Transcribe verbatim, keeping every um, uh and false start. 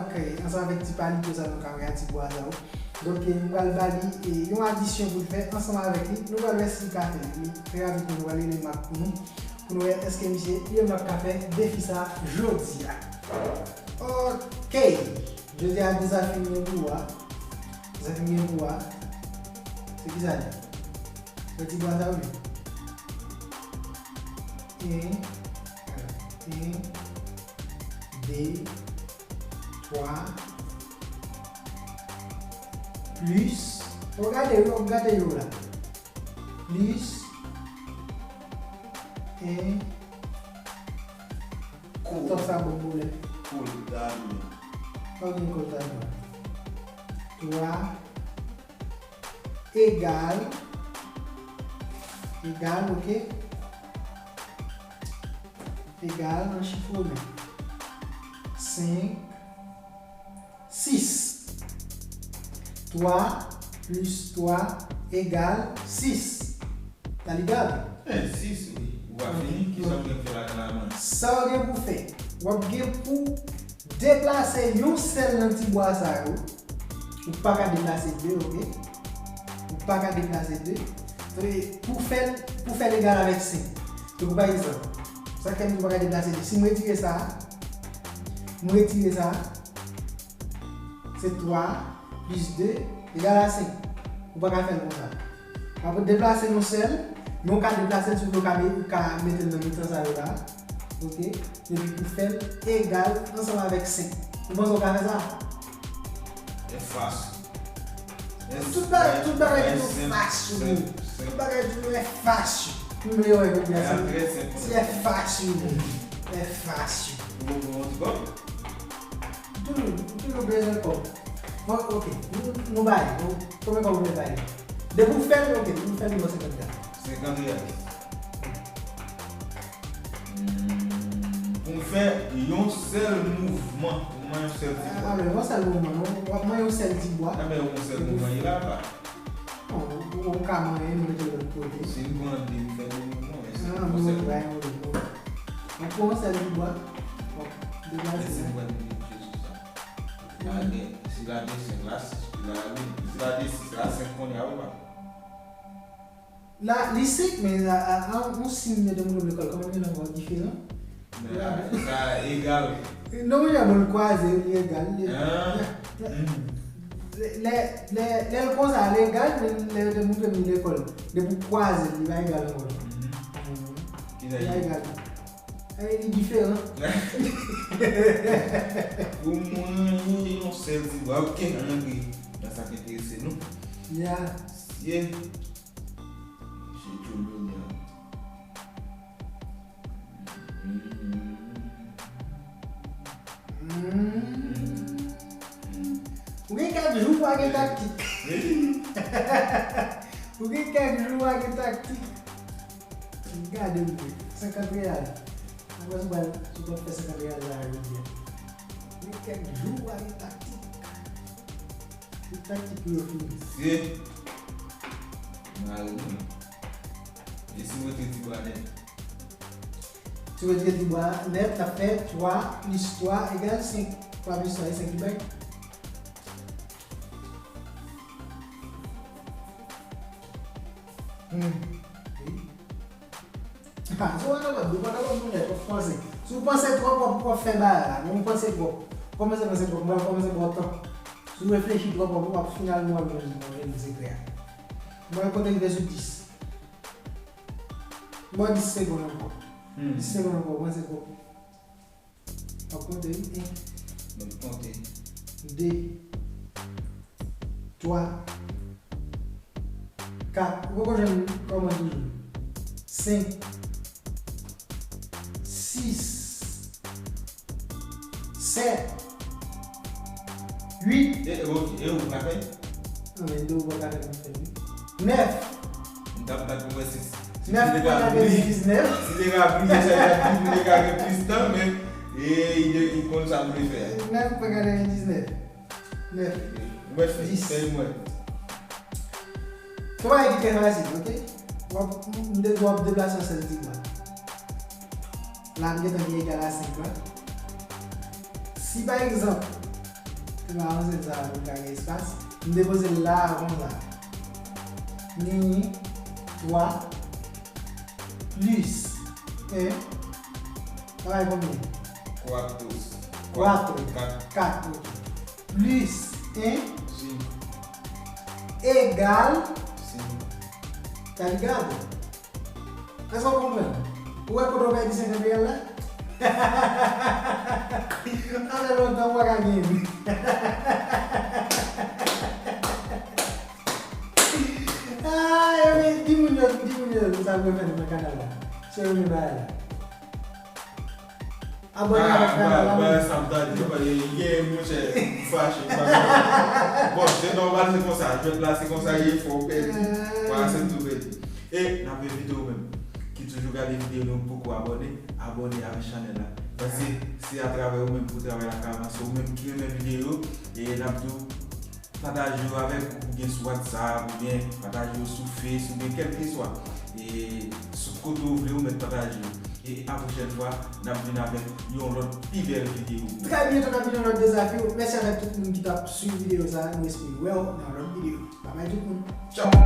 Ok, ansanm avèk ti palito sa nou ka wè a, ti bwa sa yo. Donk, eh, nou pral ba li, eh, yon adisyon pou l fè ansanm avèk li. Nou pral wè si l ka fè li. Li trè rapid pou nou pral rele Mak pou nou, pou nou wè èske misye Elon Musk ka fè defi sa jodi a. Ok, jodi a dezafi m gen pou ou a. Dezafi m gen pou ou a. Se ki sa li? Wè ti bwa sa yo menm. En, en, de, twa, plis, w ap gade yo, w ap gade yo la. Plis en. Kou. Tòp sa bon pou lè. Kou l ta lwen. Pa gen kou l ta lwen. Twa egal, egal, ok? Egal nan chif women. Senk, sis. Twa plis twa egal sis. Sa legal? Eh, sis, wi. Ou pa fini, kisa w gen pou fè ladan la menm? Sa w gen pou fè? W ap gen pou deplase yon sèl nan ti bwa sa yo. Ou pa ka deplase de, ok? Ou pa ka deplase de. Donk, pou fè l, pou fè l egal avèk senk. Donk, pa egzanp, sa k fè m di w pa ka deplase de. Si m retire sa a, m retire sa a, se twa plis de egal a senk. Ou pa ka fè l konsa. W ap deplase yon sèl, men w ka deplase l si w vle, w ka me-, w ka mete l nan mitan sa yo la. Ok? Epi pou fè l egal ansanm avèk senk. Ou panse w ka fè sa? Tout bagay, tout bagay toujou fasil. Tout bagay toujou e fasil. M vle wè kote a se, se e fasil. E fasil. Ou bon, bon, bon, bon. Toujou, toujou bezwen kòb. Bon, ok, nou, nou bay, nou, konbyen kòb ou vle bay? Depi w fè l, ok, depi w fè l, nou ba w senkant real. Senkant real. Hmm, pou m fè yon sèl mouvman, pou m fè yon sèl ti bwa. Ah, men yon sèl mouvman, non? W ap mwen yon sèl ti bwa. Ah, men yon sèl mouvman, li la, pa. Non, ou, ou ka manyen, nou mete l lòt kote. Si m pran de, m fè de mouvman, men si m pran sèl. Ah, non, ou pran yon lòt. Ou pran yon sèl ti bwa. Bon, deplase. Men si m pran de, m mete sou sa. La gen, si la gen senk la, sis, la gen, si la gen sis la, senk kounye a, ou pa. La, li senk, men a, a, a, yon siy yo te montre m lekòl, kòman li rele ankò, diferan? Men la, sa egal. Non, men bon, l kwaze, li egal, li egal. Ah. Lè, lè, lè l konsa, li egal, men lè yo te montre m li lekòl, depi w kwaze l, li pa egal ankò. Mhm. Mhm. Li pa egal. Eh, li diferan. Pou mwen, yon sèl ti bwa. Ok, ann antre nan sa k enterese nou. Ya. Sye. Misye Joe Biden. Hmm. Ou gen kèk jou pa gen taktik. Ou gen kèk jou pa gen taktik. Gade m wi. Senkant real. Apre sou bal, sou bal fè senkant real la jodi a. Ou gen kèk jou pa gen taktik. Tout taktik yo fini. Se. Mari mwen. E si w retire ti bwa nèt? Si w retire ti bwa nèt, l ap fè twa plis twa egal senk. Twa plis twa e senk ki bay. Hmm. Wi. Ah, se w pa kapab, ou pa kapab moun nèt, w ap panse. Si w panse twòp, w ap, w ap fè bagay la. Men w panse twòp. Kòmanse panse twòp, mwen kòmanse ba w tan. Si w reflechi twòp, w ap, w ap finalman w ap jwenn, w ap jwenn sekrè a. Mwen konte rive sou dis. Mwen dis segonn ankò. Hmm. Dis segonn ankò, mwen se twòp. W ap konte, wi. En. M ap konte. De. Twa. Kat. Ou poko jwenn kòman toujou. Senk. Sis. Sèt. Uit. E, e, ok, e ou pa fè? Anben, de ou pa ka fè, mwen fè, wi. Nèf. M t ap bat pou wè si, si nèf pwen katrevendiznèf. Si te ka pliye, sa vle di m te ka gen plis tan, men, e, li, li konn sa m vle fè a. Nèf pwen katrevendiznèf. Nèf. Ou mèt fè, dis. Fè mwen. Se yon bagay ki trè fasil, ok? W ap, m, m, w ap deplase yon sèl ti bwa. La, m gentan gen egal a senk la. Si, pa egzanp, Mwen avanse l sa pou l ka gen espas. M depoze l la, konsa. Ni twa plis en. Sa bay konbyen? Cuatro. Cuatro. Kat. Kat, ok. Plis en. Cinco. Egal. Cinco. Ka egal. Èske w konprann? Ou wè kote w pèdi senkant riyal la? Sa fè lontan w pa ka genyen li. Ah, yo, men, di moun yo, di moun yo, sa mwen fè nan kanal la. Se yo men bagay la. Abòne avèk kanal la. Ba sa m ta di, yo pa gen, gen monchè, m fache, m pa konn. Bon, se nòmal, se konsa, jwèt la, se konsa ye, fò w pèdi. Wala, se m tou pèdi. E n ap envite ou menm ki toujou gade videyo nou poko abòne, abòne avèk chanèl la. Paske se atravè ou menm pou travay la ka avanse. Ou menm ki renmen videyo, e n ap di w pataje yo avèk ou gen sou WhatsApp, oubyen pataje yo sou Face, oubyen kèlkeswa. E sou kote ou vle ou mèt pataje yo. E a pwochèn fwa, n ap vin avèk yon lòt pi bèl videyo. Trè byento n ap vin yon lòt dezafi. Mèsi avèk tout moun ki t ap swiv videyo sa. Nou espere wè w nan yon lòt videyo. Babay tout moun. Tchaw!